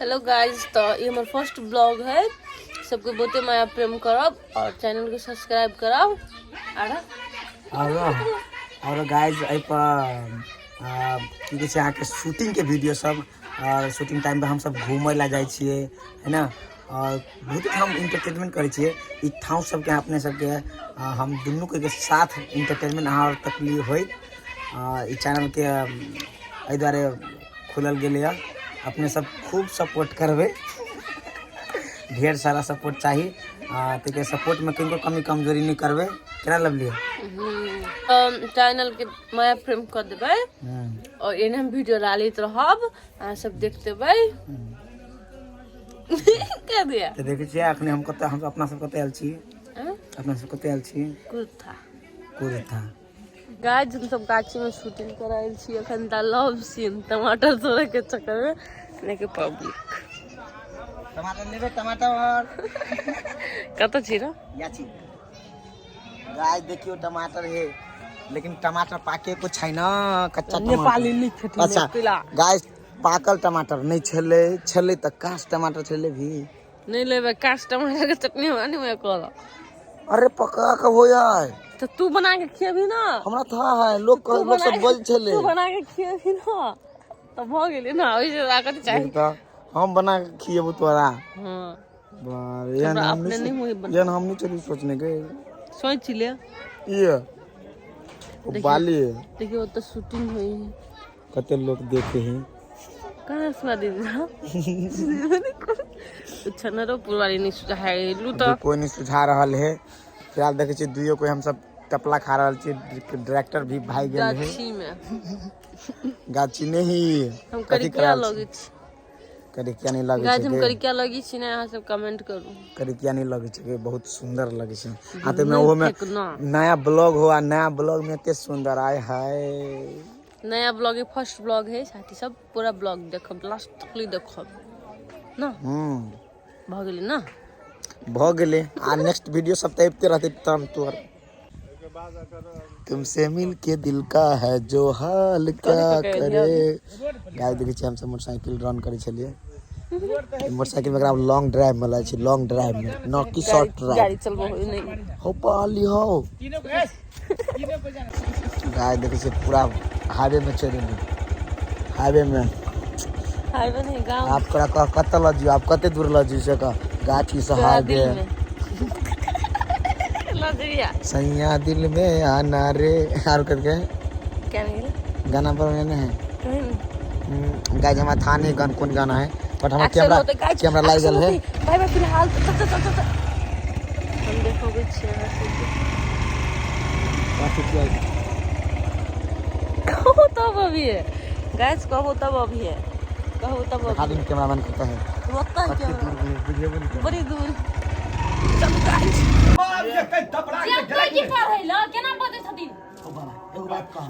Hello guys, तो ये हमर फर्स्ट ब्लॉग है। सबके बहुते माया प्रेम करब और चैनल के सब्सक्राइब करब। आर और गाइज एहि पर की कहै छै अहाँके शूटिंगके वीडियो सब, और शूटिंग टाइम पर हमसब घूमय लए जाइ छियै, है ना? और बहुत हम इंटरटेनमेंट करै छियै। ई ठाउँ सबके अपने सबके हम दुनू के साथ इंटरटेनमेंट अहाँ तकलीफ होइत। ई चैनलके एहि दुआरे खोलल गेलैए, अपने सब खूब सपोर्ट करबै, ढेर सारा सपोर्ट चाही। ताहिके सपोर्टमे कनिको कमी कमजोरी नहि करबै। केना लवली? चैनल के माया प्रेम कर देबै और एने हम वीडियो डालैत रहब, अहाँ सब देखते देबै कह दिया। तऽ देखै छियै अखने हम कतऽ, हम अपना सब कतऽ आयल छी? अपना सब कतऽ आयल छी? कुर्था। कुर्था। गाइस, हम सब गाछी में शूटिंग करायल छी अखन द लव सीन, टमाटर तोड़े के चक्कर में लेके पब्लिक। टमाटर लेबै? टमाटर। कतऽ छी रे? याची गाइस, देखियो टमाटर है, लेकिन टमाटर पाके को छै ना, कच्चा टमाटर। नेपाली लिख। अच्छा गाइस, पाकल टमाटर नहीं छलै, छलै तऽ काश टमाटर छलै भी। नहीं लेबै काश टमाटर के चटनी बनी में कर। अरे पका के हो जाए। तो तू बना के खियेबी ना। हमरा था है, लोग तू लोग सब बोल छलै। तू बना के खियेबी ना तऽ भऽ गेलै ना, ओहि से ताकत चाही। देख तऽ हम बना के खियेबो तोरा। हाँ। बाप रे, एहन हमरा हम अपने नहीं नहीं हुई बना। एहन हम नहीं चलू सोचने के। सोच ले। ये ओ बाली है। देखियो ओतऽ शूटिंग होइ है। कते लोग देखे हैं। कहाँ सुना दीदी? छनरो पुरवारी नहीं सुझाएलू तऽ। कोई नहीं सुझा रहल है। फिलहाल देखे छियै दुइयो कोई हम सब टपला खा रहल छी। डायरेक्टर भी भाग गेल है। गाछी में। गाछी नहीं। हम कथी करिकिया कराल लगै छी? छी। करिकिया नहीं लगै गाछ छै हम गे। करिकिया लगै छी ने, अहाँ सब कमेंट करू। करिकिया नहीं लगै छै गे, बहुत सुंदर लगै छै। आ तऽ ओहो में फेकना। नया ब्लॉग हो आ नया ब्लॉग में एते सुंदर, आय हाय। नया ब्लॉग, फर्स्ट ब्लॉग है साथी सब, पूरा ब्लॉग देखब, लास्ट तक ले देखब ना। भऽ गेलै ना? भऽ गेलै। आ नेक्स्ट वीडियो सब तऽ अबिते रहतै। तम तोहर तुमसे मिल के दिल का है जो हाल क्या करे। गाइस, देखै छियै हमसब मोटरसाइकिल रन करै छलियै। मोटरसाइकिल में एकरा लॉन्ग ड्राइव में लै छै, लॉन्ग ड्राइव में न कि शॉर्ट ड्राइव। गाड़ी चलबो होइ नहीं। हो पाली हो। गाइस, देखै छियै पूरा हाईवे में चलि एलै, हाईवे में। हाईवे नहीं, गाँव। आप तोरा कह कतऽ लऽ जियो, आप कते दूर लऽ जियो से कह। गाछी से तोरा हाईवे। दिल में लऽ जइया। सैया दिल में आना रे आर करके। क्या नहीं? गाना पर नहीं है। कहीं नहीं। गाइस, हमरा था नहीं गान कोन गाना है, बट हमर एक्शन कैमरा होतै गाइस। कैमरा लागि गेल है। भाई भाई, फिलहाल चल चल चल चल, हम देखोगे छियै अहाँ सबके। कहू तब अभी है गाइस, कहू तब अभी है, कहू तब दिखा अभी। दिन कैमरामैन कतऽ है। ओतऽ कते कैमरा। दूर भी बुझेबो नहीं। बड़ी दूर। चलू गाइस। की पढ़ै लए केना बजै छथिन? एगो बात कह।